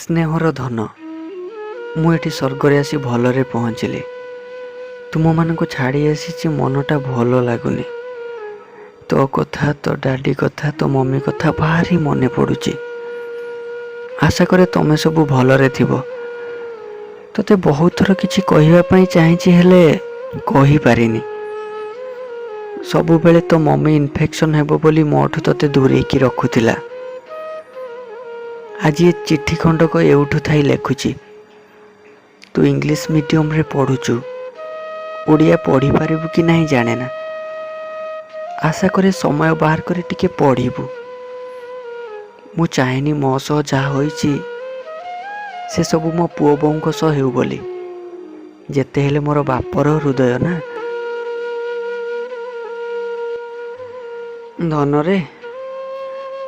ସ୍ନେହର ଧନ, ମୁଁ ଏଠି ସ୍ୱର୍ଗରେ ଆସି ଭଲରେ ପହଞ୍ଚିଲି। ତୁମମାନଙ୍କୁ ଛାଡ଼ି ଆସିଛି, ମନଟା ଭଲ ଲାଗୁନି। ତୋ କଥା, ତୋ ଡାଡ଼ି କଥା, ତୋ ମମି କଥା ଭାରି ମନେ ପଡ଼ୁଛି। ଆଶା କରେ ତମେ ସବୁ ଭଲରେ ଥିବ। ତୋତେ ବହୁତ ଥର କିଛି କହିବା ପାଇଁ ଚାହିଁଛି, ହେଲେ କହିପାରିନି। ସବୁବେଳେ ତୋ ମମି ଇନଫେକ୍ସନ୍ ହେବ ବୋଲି ମୋଠୁ ତୋତେ ଦୂରେଇକି ରଖୁଥିଲା। ଆଜି ଏ ଚିଠି ଖଣ୍ଡକ ଏଉଠୁ ଥାଇ ଲେଖୁଛି। ତୁ ଇଂଲିଶ ମିଡ଼ିୟମରେ ପଢ଼ୁଛୁ, ଓଡ଼ିଆ ପଢ଼ିପାରିବୁ କି ନାହିଁ ଜାଣେ ନା। ଆଶା କରେ ସମୟ ବାହାର କରି ଟିକେ ପଢ଼ିବୁ। ମୁଁ ଚାହେଁନି ମୋ ସହ ଯାହା ହୋଇଛି ସେସବୁ ମୋ ପୁଅ ବୋହୂଙ୍କ ସହ ହେଉ ବୋଲି। ଯେତେ ହେଲେ ମୋର ବାପର ହୃଦୟ ନା। ଧନରେ,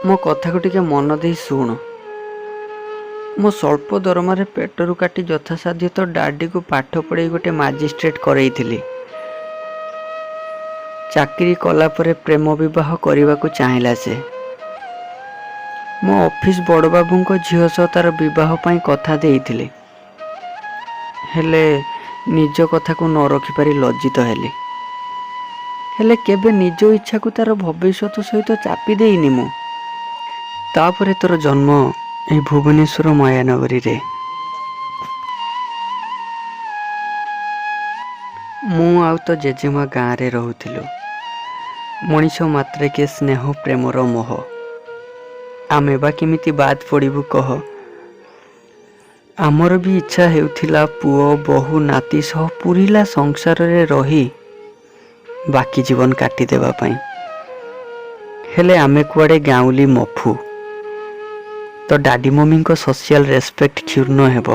ମୋ କଥାକୁ ଟିକେ ମନ ଦେଇ ଶୁଣ। ମୋ ସ୍ୱଳ୍ପ ଦରମାରେ ପେଟରୁ କାଟି ଯଥାସାଧ୍ୟ ତ ଡାଡ଼ିକୁ ପାଠ ପଢ଼େଇ ଗୋଟେ ମାଜିଷ୍ଟ୍ରେଟ୍ କରେଇଥିଲି। ଚାକିରି କଲା ପରେ ପ୍ରେମ ବିବାହ କରିବାକୁ ଚାହିଁଲା ସେ। ମୋ ଅଫିସ ବଡ଼ବାବୁଙ୍କ ଝିଅ ସହ ତାର ବିବାହ ପାଇଁ କଥା ଦେଇଥିଲି, ହେଲେ ନିଜ କଥାକୁ ନ ରଖିପାରି ଲଜ୍ଜିତ ହେଲି। ହେଲେ କେବେ ନିଜ ଇଚ୍ଛାକୁ ତାର ଭବିଷ୍ୟତ ସହିତ ଚାପି ଦେଇନି ମୁଁ। ତାପରେ ତୋର ଜନ୍ମ ଏଇ ଭୁବନେଶ୍ୱର ମାୟାନଗରୀରେ। ମୁଁ ଆଉ ତୋ ଜେଜେମା ଗାଁରେ ରହୁଥିଲୁ। ମଣିଷ ମାତ୍ରକେ ସ୍ନେହ ପ୍ରେମର ମୋହ, ଆମେ ବା କେମିତି ବାଦ ପଡ଼ିବୁ କହ? ଆମର ବି ଇଚ୍ଛା ହେଉଥିଲା ପୁଅ ବୋହୂ ନାତି ସହ ପୁରିଲା ସଂସାରରେ ରହି ବାକି ଜୀବନ କାଟିଦେବା ପାଇଁ। ହେଲେ ଆମେ କୁଆଡ଼େ ଗାଉଁଲି ମଫୁ। ତ ଡାଡି ମମିଙ୍କ ସୋସିଆଲ ରେସପେକ୍ଟ କ୍ଷୁଣ୍ଣ ହେବ।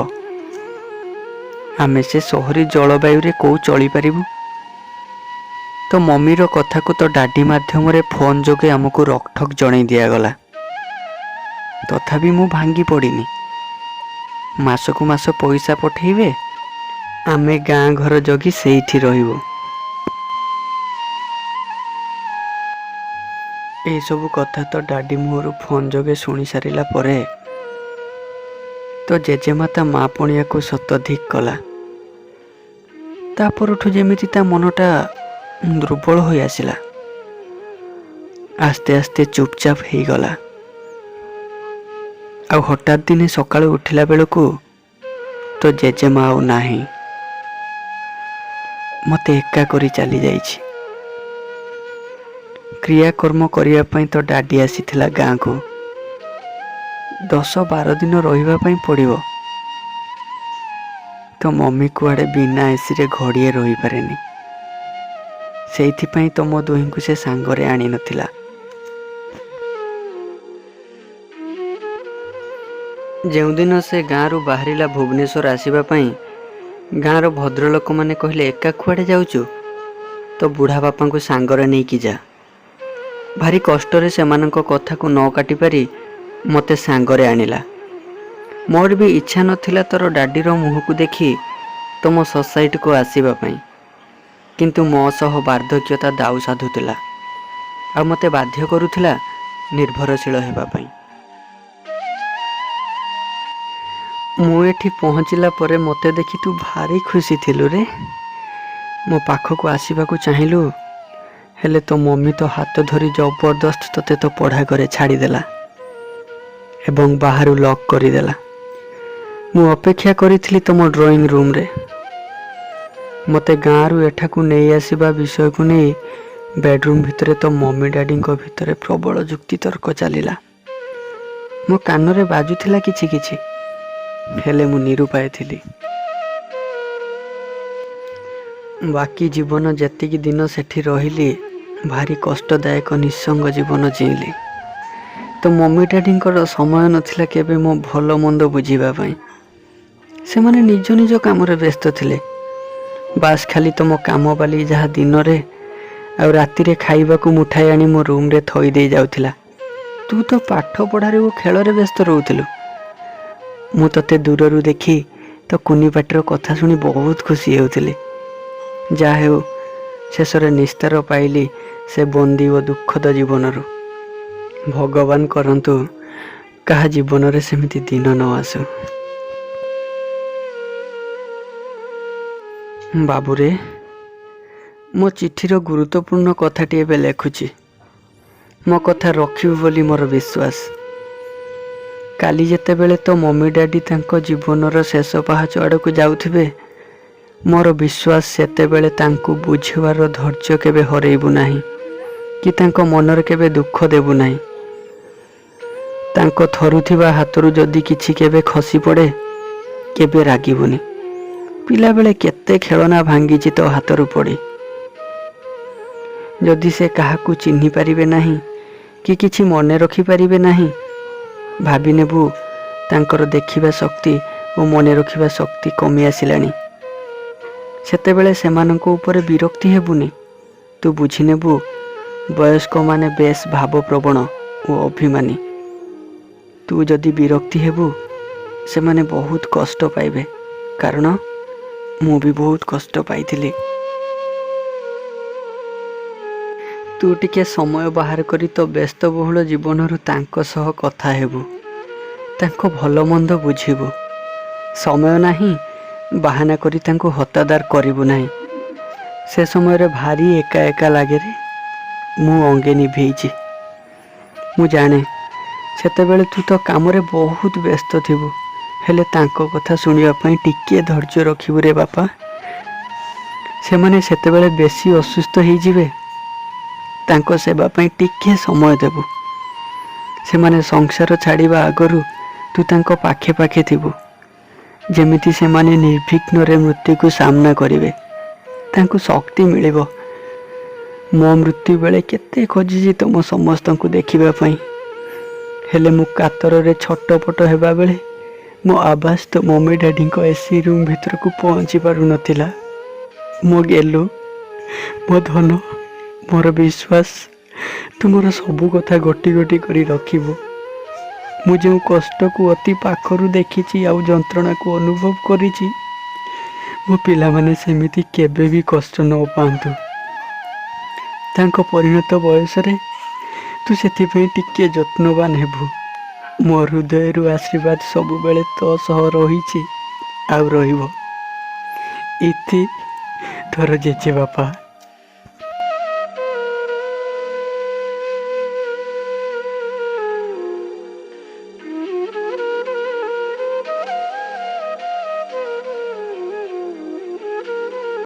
ଆମେ ସେ ସହରୀ ଜଳବାୟୁରେ କୋଉ ଚଳିପାରିବୁ? ତ ମମିର କଥାକୁ ତ ଡାଡି ମାଧ୍ୟମରେ ଫୋନ୍ ଯୋଗେ ଆମକୁ ରୋକଠୋକ୍ ଜଣେଇ ଦିଆଗଲା। ତଥାପି ମୁଁ ଭାଙ୍ଗି ପଡ଼ିନି। ମାସକୁ ମାସ ପଇସା ପଠେଇବେ, ଆମେ ଗାଁ ଘର ଜଗି ସେଇଠି ରହିବୁ। ଏସବୁ କଥା ତ ଡାଡି ମୁହଁରୁ ଫୋନ୍ ଯୋଗେ ଶୁଣି ସାରିଲା ପରେ ତ ଜେଜେମା ତା ମା ପଣିଆକୁ ଶତଧିକ କଲା। ତା ପରଠୁ ଯେମିତି ତା ମନଟା ଦୁର୍ବଳ ହୋଇ ଆସିଲା, ଆସ୍ତେ ଆସ୍ତେ ଚୁପଚାପ ହେଇଗଲା। ଆଉ ହଠାତ୍ ଦିନେ ସକାଳୁ ଉଠିଲା ବେଳକୁ ତୋ ଜେଜେମା ଆଉ ନାହିଁ, ମୋତେ ଏକା କରି ଚାଲି ଯାଇଛି। କ୍ରିୟାକର୍ମ କରିବା ପାଇଁ ତ ଡାଡି ଆସିଥିଲା ଗାଁକୁ। 10-12 ଦିନ ରହିବା ପାଇଁ ପଡ଼ିବ। ତୋ ମମି କୁଆଡ଼େ ବିନା ଏସିରେ ଘଡ଼ିଏ ରହିପାରେନି। ସେଇଥିପାଇଁ ତମ ଦୁହିଁଙ୍କୁ ସେ ସାଙ୍ଗରେ ଆଣିନଥିଲା। ଯେଉଁଦିନ ସେ ଗାଁରୁ ବାହାରିଲା ଭୁବନେଶ୍ୱର ଆସିବା ପାଇଁ, ଗାଁର ଭଦ୍ରଲୋକମାନେ କହିଲେ, ଏକା କୁଆଡ଼େ ଯାଉଛୁ? ତୋ ବୁଢ଼ା ବାପାଙ୍କୁ ସାଙ୍ଗରେ ନେଇକି ଯା। ଭାରି କଷ୍ଟରେ ସେମାନଙ୍କ କଥାକୁ ନ କାଟିପାରି ମୋତେ ସାଙ୍ଗରେ ଆଣିଲା। ମୋର ବି ଇଚ୍ଛା ନଥିଲା ତୋର ଡାଡ଼ିର ମୁହଁକୁ ଦେଖି ତମ ସୋସାଇଟିକୁ ଆସିବା ପାଇଁ, କିନ୍ତୁ ମୋ ସହ ବାର୍ଦ୍ଧକ୍ୟତା ଦାଉ ସାଧୁଥିଲା ଆଉ ମୋତେ ବାଧ୍ୟ କରୁଥିଲା ନିର୍ଭରଶୀଳ ହେବା ପାଇଁ। ମୁଁ ଏଠି ପହଞ୍ଚିଲା ପରେ ମୋତେ ଦେଖି ତୁ ଭାରି ଖୁସି ଥିଲୁ ରେ। ମୋ ପାଖକୁ ଆସିବାକୁ ଚାହିଁଲୁ, ହେଲେ ତୋ ମମି ତୋ ହାତ ଧରି ଜବରଦସ୍ତ ତୋତେ ତୋ ପଢ଼ା ଘରେ ଛାଡ଼ିଦେଲା ଏବଂ ବାହାରୁ ଲକ୍ କରିଦେଲା। ମୁଁ ଅପେକ୍ଷା କରିଥିଲି ତମ ଡ୍ରଇଂ ରୁମ୍ରେ। ମୋତେ ଗାଁରୁ ଏଠାକୁ ନେଇ ଆସିବା ବିଷୟକୁ ନେଇ ବେଡ଼ରୁମ୍ ଭିତରେ ତୋ ମମି ଡାଡ଼ିଙ୍କ ଭିତରେ ପ୍ରବଳ ଯୁକ୍ତିତର୍କ ଚାଲିଲା। ମୋ କାନରେ ବାଜୁଥିଲା କିଛି କିଛି, ହେଲେ ମୁଁ ନିରୁପାୟ ଥିଲି। ବାକି ଜୀବନ ଯେତିକି ଦିନ ସେଠି ରହିଲି, ଭାରି କଷ୍ଟଦାୟକ ନିଃସଙ୍ଗ ଜୀବନ ଜିଇଁଲି। ତ ମମି ଡାଡ଼ିଙ୍କର ସମୟ ନଥିଲା କେବେ ମୋ ଭଲ ମନ୍ଦ ବୁଝିବା ପାଇଁ। ସେମାନେ ନିଜ ନିଜ କାମରେ ବ୍ୟସ୍ତ ଥିଲେ। ବାସ୍, ଖାଲି ତମ କାମବାଲି ଯାହା ଦିନରେ ଆଉ ରାତିରେ ଖାଇବାକୁ ମୁଠାଏ ଆଣି ମୋ ରୁମ୍ରେ ଥୋଇ ଦେଇ ଯାଉଥିଲା। ତୁ ତ ପାଠ ପଢ଼ାରେ ଓ ଖେଳରେ ବ୍ୟସ୍ତ ରହୁଥିଲୁ। ମୁଁ ତୋତେ ଦୂରରୁ ଦେଖି ତୋ କୁନି ପାଟିର କଥା ଶୁଣି ବହୁତ ଖୁସି ହେଉଥିଲି। ଯାହା ହେଉ, ଶେଷରେ ନିସ୍ତାର ପାଇଲି ସେ ବନ୍ଦୀ ଓ ଦୁଃଖଦ ଜୀବନରୁ। ଭଗବାନ କରନ୍ତୁ କାହା ଜୀବନରେ ସେମିତି ଦିନ ନ ଆସୁ। ବାବୁରେ, ମୋ ଚିଠିର ଗୁରୁତ୍ୱପୂର୍ଣ୍ଣ କଥାଟି ଏବେ ଲେଖୁଛି। ମୋ କଥା ରଖିବୁ ବୋଲି ମୋର ବିଶ୍ୱାସ। କାଲି ଯେତେବେଳେ ତୋ ମମି ଡାଡ଼ି ତାଙ୍କ ଜୀବନର ଶେଷ ପାହାଚ ଆଡ଼କୁ ଯାଉଥିବେ, ମୋର ବିଶ୍ୱାସ ସେତେବେଳେ ତାଙ୍କୁ ବୁଝିବାର ଧୈର୍ଯ୍ୟ କେବେ ହରେଇବୁ ନାହିଁ କି ତାଙ୍କ ମନରେ କେବେ ଦୁଃଖ ଦେବୁ ନାହିଁ। ତାଙ୍କ ଥରୁଥିବା ହାତରୁ ଯଦି କିଛି କେବେ ଖସି ପଡ଼େ, କେବେ ରାଗିବୁନି। ପିଲାବେଳେ କେତେ ଖେଳନା ଭାଙ୍ଗିଛି ତୋ ହାତରୁ ପଡ଼ି। ଯଦି ସେ କାହାକୁ ଚିହ୍ନି ପାରିବେ ନାହିଁ କି କିଛି ମନେ ରଖିପାରିବେ ନାହିଁ, ଭାବିନେବୁ ତାଙ୍କର ଦେଖିବା ଶକ୍ତି ଓ ମନେ ରଖିବା ଶକ୍ତି କମି ଆସିଲାଣି। ସେତେବେଳେ ସେମାନଙ୍କ ଉପରେ ବିରକ୍ତି ହେବୁନି। ତୁ ବୁଝିନେବୁ ବୟସ୍କମାନେ ବେଶ ଭାବପ୍ରବଣ ଓ ଅଭିମାନୀ। ତୁ ଯଦି ବିରକ୍ତି ହେବୁ, ସେମାନେ ବହୁତ କଷ୍ଟ ପାଇବେ, କାରଣ ମୁଁ ବି ବହୁତ କଷ୍ଟ ପାଇଥିଲି। ତୁ ଟିକେ ସମୟ ବାହାର କରି ତୋ ବ୍ୟସ୍ତବହୁଳ ଜୀବନରୁ ତାଙ୍କ ସହ କଥା ହେବୁ, ତାଙ୍କ ଭଲମନ୍ଦ ବୁଝିବୁ। ସମୟ ନାହିଁ ବାହାନା କରି ତାଙ୍କୁ ହତାଦର କରିବୁ ନାହିଁ। ସେ ସମୟରେ ଭାରି ଏକା ଏକା ଲାଗେ ରେ, ମୁଁ ଅଙ୍ଗେ ନିଭେଇଛି। ମୁଁ ଜାଣେ ସେତେବେଳେ ତୁ ତୋ କାମରେ ବହୁତ ବ୍ୟସ୍ତ ଥିବୁ, ହେଲେ ତାଙ୍କ କଥା ଶୁଣିବା ପାଇଁ ଟିକିଏ ଧୈର୍ଯ୍ୟ ରଖିବୁ ରେ ବାପା। ସେମାନେ ସେତେବେଳେ ବେଶୀ ଅସୁସ୍ଥ ହେଇଯିବେ, ତାଙ୍କ ସେବା ପାଇଁ ଟିକିଏ ସମୟ ଦେବୁ। ସେମାନେ ସଂସାର ଛାଡ଼ିବା ଆଗରୁ ତୁ ତାଙ୍କ ପାଖେ ପାଖେ ଥିବୁ, ଯେମିତି ସେମାନେ ନିର୍ବିଘ୍ନରେ ମୃତ୍ୟୁକୁ ସାମ୍ନା କରିବେ, ତାଙ୍କୁ ଶକ୍ତି ମିଳିବ। ମୋ ମୃତ୍ୟୁ ବେଳେ କେତେ ଖୋଜିଛି ତୁମ ସମସ୍ତଙ୍କୁ ଦେଖିବା ପାଇଁ, ହେଲେ ମୁଁ କାତରରେ ଛଟପଟ ହେବା ବେଳେ ମୋ ଆବାଜ ତ ମମି ଡାଡ଼ିଙ୍କ ଏସି ରୁମ୍ ଭିତରକୁ ପହଞ୍ଚି ପାରୁନଥିଲା। ମୋ ଗେଲୁ, ମୋ ଧନ, ମୋର ବିଶ୍ୱାସ, ତୁମର ସବୁ କଥା ଗୋଟି ଗୋଟି କରି ରଖିବୁ। ମୁଁ ଯେଉଁ କଷ୍ଟକୁ ଅତି ପାଖରୁ ଦେଖିଛି ଆଉ ଯନ୍ତ୍ରଣାକୁ ଅନୁଭବ କରିଛି, ମୋ ପିଲାମାନେ ସେମିତି କେବେ ବି କଷ୍ଟ ନ ପାଆନ୍ତୁ ତାଙ୍କ ପରିଣତ ବୟସରେ। ତୁ ସେଥିପାଇଁ ଟିକିଏ ଯତ୍ନବାନ ହେବୁ। ମୋ ହୃଦୟରୁ ଆଶୀର୍ବାଦ ସବୁବେଳେ ତୋ ସହ ରହିଛି ଆଉ ରହିବ। ଇତି, ତୋର ଜେଜେବାପା।